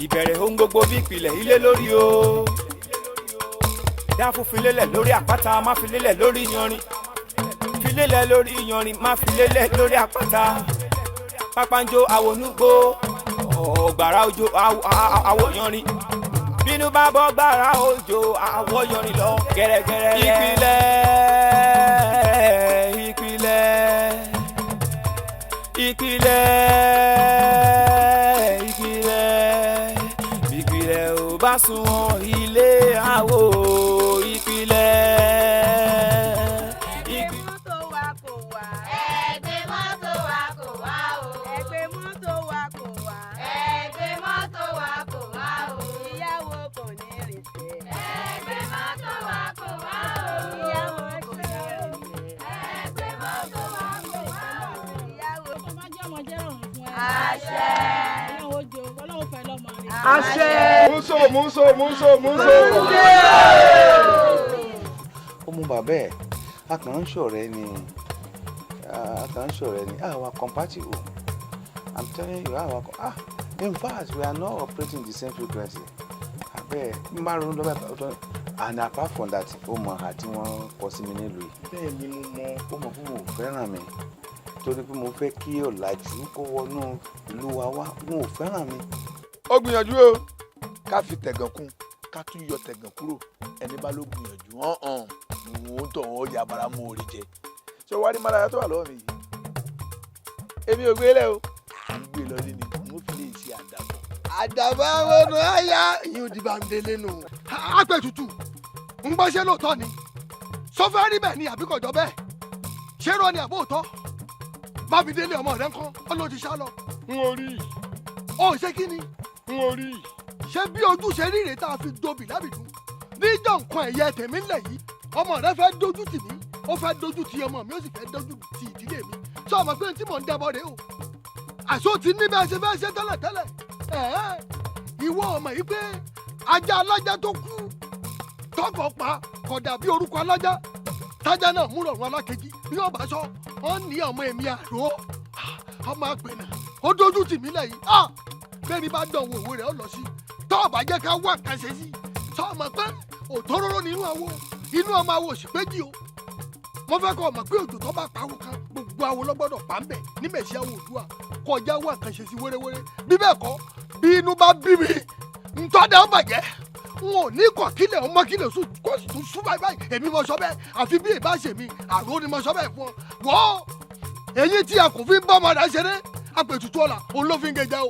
Ìbẹ̀rẹ̀ ohun gbogbo bí ìpìlẹ̀ ilé lórí o. Dáfún filélẹ̀ lórí àpáta, má filélẹ̀ lórí yanrìn. Filélẹ̀ lórí yanrìn, má filélẹ̀ lórí àpáta. Pápánjó àwọnúgbó, ọ̀gbàrá òjò àwọ̀ yanrìn. Bínú bá bọ́ gbàrà òjò, àwọ̀ yanrìn lọ gẹ́rẹ́gẹ́rẹ́. Ìpìlẹ̀, ìpìlẹ̀, ìpìlẹ̀, ìpìlẹ̀, ìpìlẹ̀ ò bá sunwọ̀n, ilé àwò ìpìlẹ̀. Ẹgbẹ́ mọ́tò wa kò wá. Ẹgbẹ́ mọ́tò wa kò wá o. Ẹgbẹ́ mọ́tò wa kò wá. Ẹgbẹ́ mọ́tò wa kò wá o. Ìyàwó kò ní rìnsẹ̀. Ẹgbẹ́ mọ́tò wa kò wá o. Ìyàwó kò ní rìnsẹ̀. Ẹgbẹ́ mọ́tò wa kò wá o. Ìyàwó. Àṣẹ. Àṣẹ. Muso, muso, muso, muso. Ó mú bàbá ẹ̀, a kàn ń ṣọ̀rẹ́ ni, a kàn ń ṣọ̀rẹ́ ni. Àwa compatible, I'm telling you. Àwa ah, in fact, we are not operating the same frequency. Abẹ́ n bá ronú lọ́bẹ̀ ọ̀tọ̀. And apart from that, ó mọ àti wọ́n kọ sí mi nílùú yìí. Bẹ́ẹ̀ ni, mo mọ. Ó mọ̀ fún mo fẹ́ràn mi torí pé mo fẹ́ kí ọ̀làjú kó wọnú ìlú wa wá. Wọn ò fẹ́ràn mi. Ó gbìyànjú o. Ká fi tẹ̀gàn kún, ká tún yọ tẹ̀gàn kúrò, ẹni bá ló gbìyànjú hàn hàn òun tó wọn yà bára mú orí jẹ. Ṣé wàá rí mọ́lára tó wà lọ́wọ́ mi yìí? Èmi ò gbé lẹ̀ o, à ń gbé lọ ní ni mo fi lè ṣe àdàbọ̀. Àdàbà wọnú àyà ìyún ìdìbò àǹdélé nù. Àpètùtù ń gbọ́, ṣé lóòótọ́ ni sọfẹ́ rí bẹ́ẹ̀ ni àbí kò jọ bẹ́ẹ̀? Ṣé rọ ni àbóòtọ́? Bámidélé ọmọ rẹ ńkọ́? Ó ló ti sá lọ. N ò rí. Ó ṣe kí ni? N ò rí. Ṣé bí ojú ṣe rí rèé tá a fi jobi lábìdún níjọ́ nǹkan ẹ̀yẹ tèmi ńlẹ̀ yìí? Ọmọ rẹ fẹ́ dojú tì mí, ó fẹ́ dojú ti ọmọ mi, ó sì fẹ́ dojú ti ìdílé mi. Sọ ọmọ pé tí mò ń dẹbọ rèé o? Àṣọ ti ní bẹ́ẹ̀ ṣe fẹ́ ṣe tẹ́lẹ̀tẹ́lẹ̀. Ẹ̀ẹ́, ìwọ ọmọ yìí pé ajá alájá tó kú tọkọ pa kò dàbí orúkọ alájá tájá náà mú rọrùn alákejì. Bí wọn bá sọ wọn ní ọmọ èmi àrò ọmọ àpẹnà, ó dojú tì mí lẹ́yìn. Ah, bẹ́ẹ̀ ni bá dán owó òwe rẹ̀ ó lọ sí tọ́ ọ̀bà jẹ́ ká wá nǹkan ṣe sí. Sọ ọmọ pé òtóróró nínú àwo inú ọmọ àwo òsì péjì o. Mo fẹ́ kọ́ ọmọ pé òjò tó bá pawó kan, gbogbo awo lọ́gbọ́dọ̀ pa ń bẹ̀ ní mẹ̀sí awo òdua. Kọjá wá nǹkan ṣe sí wéréwéré. Bí bẹ́ẹ̀ kọ́, bí inú bá bí mi, ntọ́dà ó bàjẹ́. N ò ní kọ̀ kílẹ̀ ọmọ kílẹ̀ sùn kó sì tún sún báyìí báyìí. Èmi mo sọ bẹ́ẹ̀, àfi bí ìbá ṣe mi àrò ni mo sọ bẹ́ẹ̀ fún ọ. Wọ́ èyí tí a kò fi ń bá ọmọ rẹ̀ ṣeré, àpètùtù ọ̀la òun ló fi ń gẹ̀jẹ̀ o.